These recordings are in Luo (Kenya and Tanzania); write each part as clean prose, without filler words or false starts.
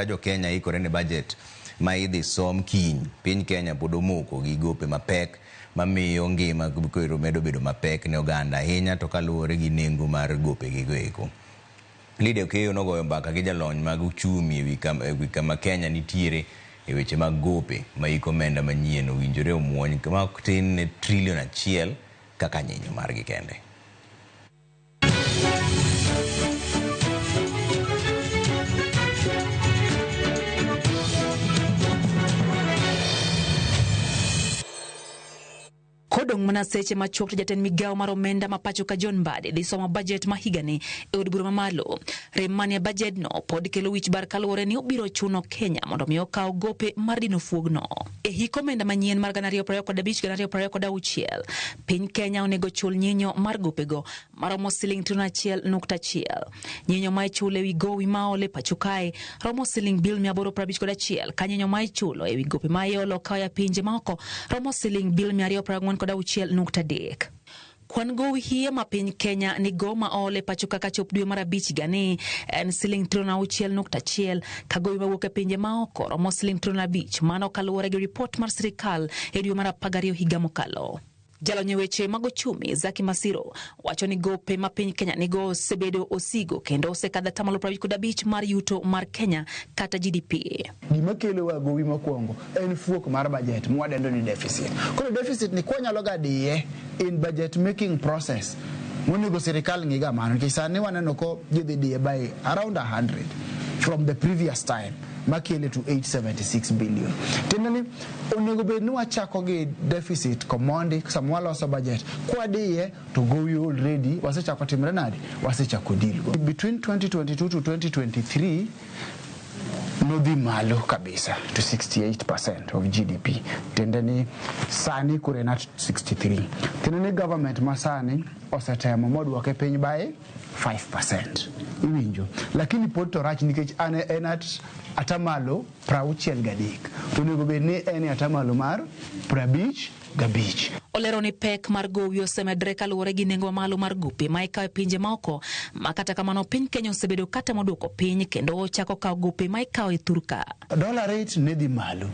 Jo Kenya ikore ne bajet ma idhi som kiny. Piny Kenya pod omoko gi gope mapek mamiyo ngima koro medo bedo mapek ne oganda ahinya to kaluwore gi nengo mar gope gigo eko. Lydia Okeyo nogoyo mbaka gi jalony mag uchumi ewi kama Kenya nitiere e weche mag gope ma hik omenda manyien owinjore omuony ma ok tin ne trilion achiel kaka nyinyo margi kende. Kodong' mana seche machuok to jatend migawo mar omenda ma pacho ka John Mbadi dhi somo bajet ma higani e od bura mamalo. Rem manie bajedno pod kelo wich bar kaluwore ni obiro chuno Kenya mondo mi okaw gope mar dino fuogno. E hik omenda manyien mar 2025-2026, piny Kenya onego chul nyinyo mar gopego maromo siling trilion 1.1. Nyinyo ma ichulo ewi gowi ma ole pacho kae romo siling bilion 851, ka nyinyo ma ichulo ewi gope ma iolo koa e pinje maoko romo siling bilion 246.3. Kwan gowi hie ma piny Kenya nigo ma ool e pacho kaka chop dwe mar abich higani en siling trilion 6.1, ka gowi mawuok e pinje maoko romo siling trilion 5, mano kaluwore gi ripot mar sirikal e dwe mar 12 higa mokalo. Jalony e weche mag ochumi Zaki Masiro wacho ni gope ma piny Kenya nigo osebedo osigo kendo osekadho atamalo 55 mar yuto mar Kenya kata GDP. Gima kelo wa gowi mokwongo en fuok mar budget mwadendo ni deficit. Koro deficit ni kwanyalo ga diye in budget making process monego sirikal ng'i ga mano nikech sani waneno ko gidhi diye by around 100 from the previous time makele to 876 billion. Tiende ni onego bed ni wachako gi deficit komondi sama waloso budget kwadiye to gowi already wasechako timre nade, wasechako deal go. Between 2022 to 2023 nodhi malo kabisa to 68% of GDP. Tiende ni sani koro en at 63. Tiende ni government ma sani osetemo modwoke piny by 5%. Iwinjo. Lakini pod to rach nikech an en at atamalo 63. To onego bed ni en e atamalo mar 55. Olero ni pek mar gowi osemedre kaluwore gi nengo mamalo mar gope ma ikawo e pinje maoko, ma kata kamano piny Kenya osebedo katemo duoko piny kendo ochako kawo gope ma ikawo e thurka. Dollar rate ne dhi malo.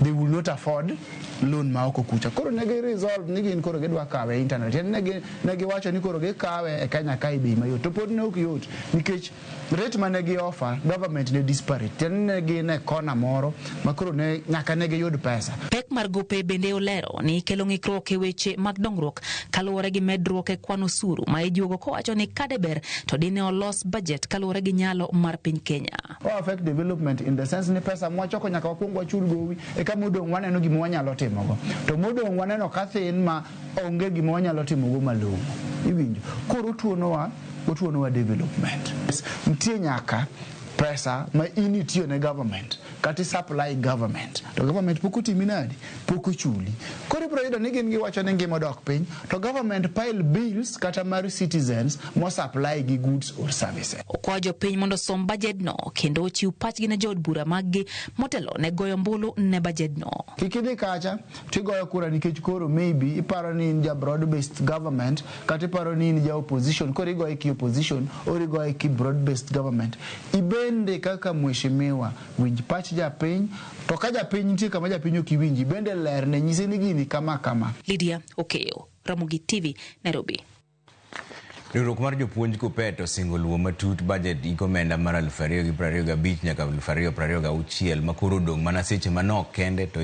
They will not afford loan ma oko kucha. Koro ne gi resolve ni gin koro gidwa kawe e internet. Tiende ne giwacho ni koro gikawe e Kenya kae bei mayot. To pod ne ok yot nikech rate mane gi offer government ne disparate. Tiende ne gin e kona moro ma koro ne nyaka ne giyud pesa. Pek mar gope bende olero ni kelo ng'ikruok e weche mag dongruok kaluwore gi medruok e kwan osuru ma ijuogo, kowacho ni kade ber to dine olos bajet kaluwore gi nyalo mar piny Kenya. O affect development in the sense ni pesa mwachoko nyaka wakwong wachul gowi eka modong' waneno gima wanyalo timogo. To modong' waneno ka thin ma onge gima wanyalo timogo malong'o. Iwinjo? Koro otuonowa development. Nitie nyaka pesa ma in itiyo ne government kata i supply government to government pok otimi nadi, pok ochuli. Koro ibiro yudo ni gin giwacho ni ngima odok piny to government pile bills kata mar citizens mo supply gi goods or services. Okwayo jopiny mondo osom bajedno kendo ochiw pachgi ne jood bura maggi motelo ne goyo ombulu ne bajedno. Kik idhi kacha tigoyo kura nikech koro maybe iparo ni in ja broad based government kata iparo ni in ja opposition, koro igoye ki opposition or igoye ki broad based government. Ibende kaka mheshimiwa winj pach japiny, to ka japiny nitie kama japiny ok iwinji bende lerne, nyise ni gini kama kama. Lydia Okeyo, Ramogi TV, Nairobi. Riwruok mar jopuonj KUPPET osingo luwo matut bajet hik omenda mar 2025 nyaka 2026 ma koro odong' mana seche manok kende to